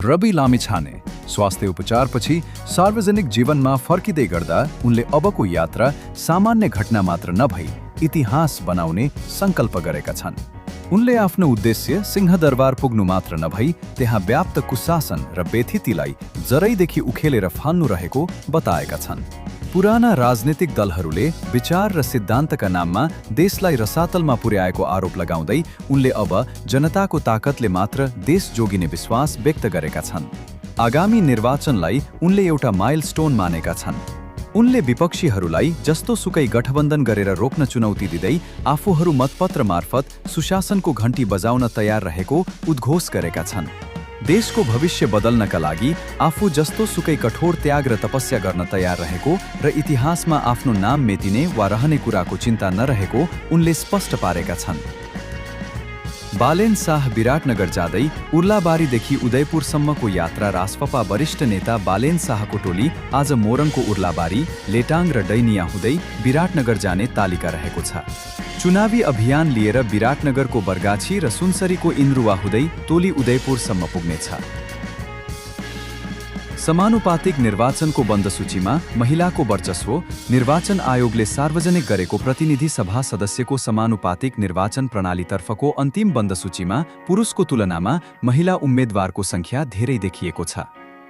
रवि लामिछाने स्वास्थ्य उपचारपछि सार्वजनिक जीवनमा फर्किँदै गर्दा उनले अबको यात्रा सामान्य घटना मात्र नभई इतिहास बनाउने संकल्प गरेका छन्। उनले आफ्नो उद्देश्य सिंहदरबार पुग्नु मात्र नभई त्यहाँ व्याप्त कुशासन र बेथितिलाई जरैदेखि उखेलेर फाल्नु रहेको बताएका छन्। पुराना राजनीतिक दलहरूले विचार र सिद्धान्तका नाममा देशलाई रसातलमा पुर्याएको आरोप लगाउँदै उनले अब जनताको ताकतले मात्र देश जोगिने विश्वास व्यक्त गरेका छन्। आगामी निर्वाचनलाई उनले एउटा माइलस्टोन मानेका छन्। उनले विपक्षीहरूलाई जस्तो सुकै गठबन्धन गरेर रोक्न चुनौती दिँदै आफूहरू मतपत्र मार्फत सुशासनको घण्टी बजाउन तयार रहेको उद्घोष गरेका छन्। देशको भविष्य बदल्नका लागि आफू जस्तो सुकै कठोर त्याग र तपस्या गर्न तयार रहेको र इतिहासमा आफ्नो नाम मेटिने वा रहने कुराको चिन्ता नरहेको उनले स्पष्ट पारेका छन्। बालेन शाह विराटनगर जाँदै उर्लाबारीदेखि उदयपुरसम्मको यात्रा रासपा वरिष्ठ नेता बालेन शाहको टोली आज मोरङको उर्लाबारी, लेटाङ र डैनिया हुँदै विराटनगर जाने तालिका रहेको छ। चुनावी अभियान लिएर विराटनगरको बरगाछी र सुनसरीको इन्द्रुवा हुँदै टोली उदयपुरसम्म पुग्नेछ। समानुपातिक निर्वाचनको बन्द सूचीमा महिलाको वर्चस्व, निर्वाचन आयोगले सार्वजनिक गरेको प्रतिनिधि सभा सदस्यको समानुपातिक निर्वाचन प्रणालीतर्फको अन्तिम बन्द सूचीमा पुरुषको तुलनामा महिला उम्मेद्वारको संख्या धेरै देखिएको छ।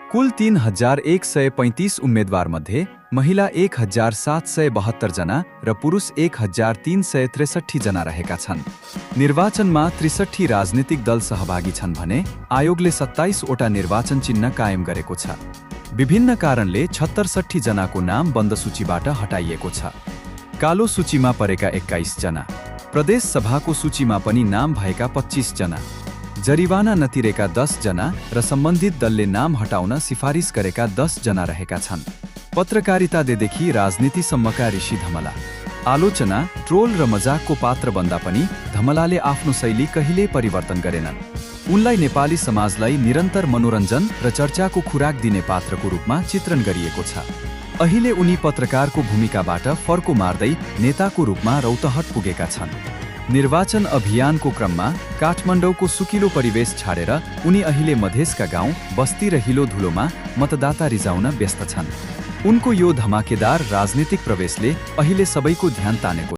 कुल 3135 उम्मेद्वारमध्ये महिला 1772 जना र पुरुष 1363 जना रहेका छन्। निर्वाचनमा 63 राजनीतिक दल सहभागी छन् भने आयोगले 27 वटा निर्वाचन चिन्ह कायम गरेको छ। विभिन्न कारणले 66 जनाको नाम बन्द सूचीबाट हटाइएको छ। कालो सूचीमा परेका 21 जना, प्रदेश सभाको सूचीमा पनि नाम भएका 25 जना, जरिवाना नतिरेका 10 जना र सम्बन्धित दलले नाम हटाउन सिफारिस गरेका 10 जना रहेका छन्। पत्रकारितादेखि राजनीतिसम्मका ऋषि धमला आलोचना, ट्रोल र मजाकको पात्र बन्दा पनि धमलाले आफ्नो शैली कहिल्यै परिवर्तन गरेनन्। उनलाई नेपाली समाजलाई निरन्तर मनोरञ्जन र चर्चाको खुराक दिने पात्रको रूपमा चित्रण गरिएको छ। अहिले उनी पत्रकारको भूमिकाबाट फर्को मार्दै नेताको रूपमा रौतहट पुगेका छन्। निर्वाचन अभियानको क्रममा काठमाडौँको सुकिलो परिवेश छाडेर उनी अहिले मधेसका गाउँ, बस्ती र हिलो धुलोमा मतदाता रिजाउन व्यस्त छन्। उनको यो धमाकेदार राजनीतिक प्रवेशले अहिले सबैको ध्यान तानेको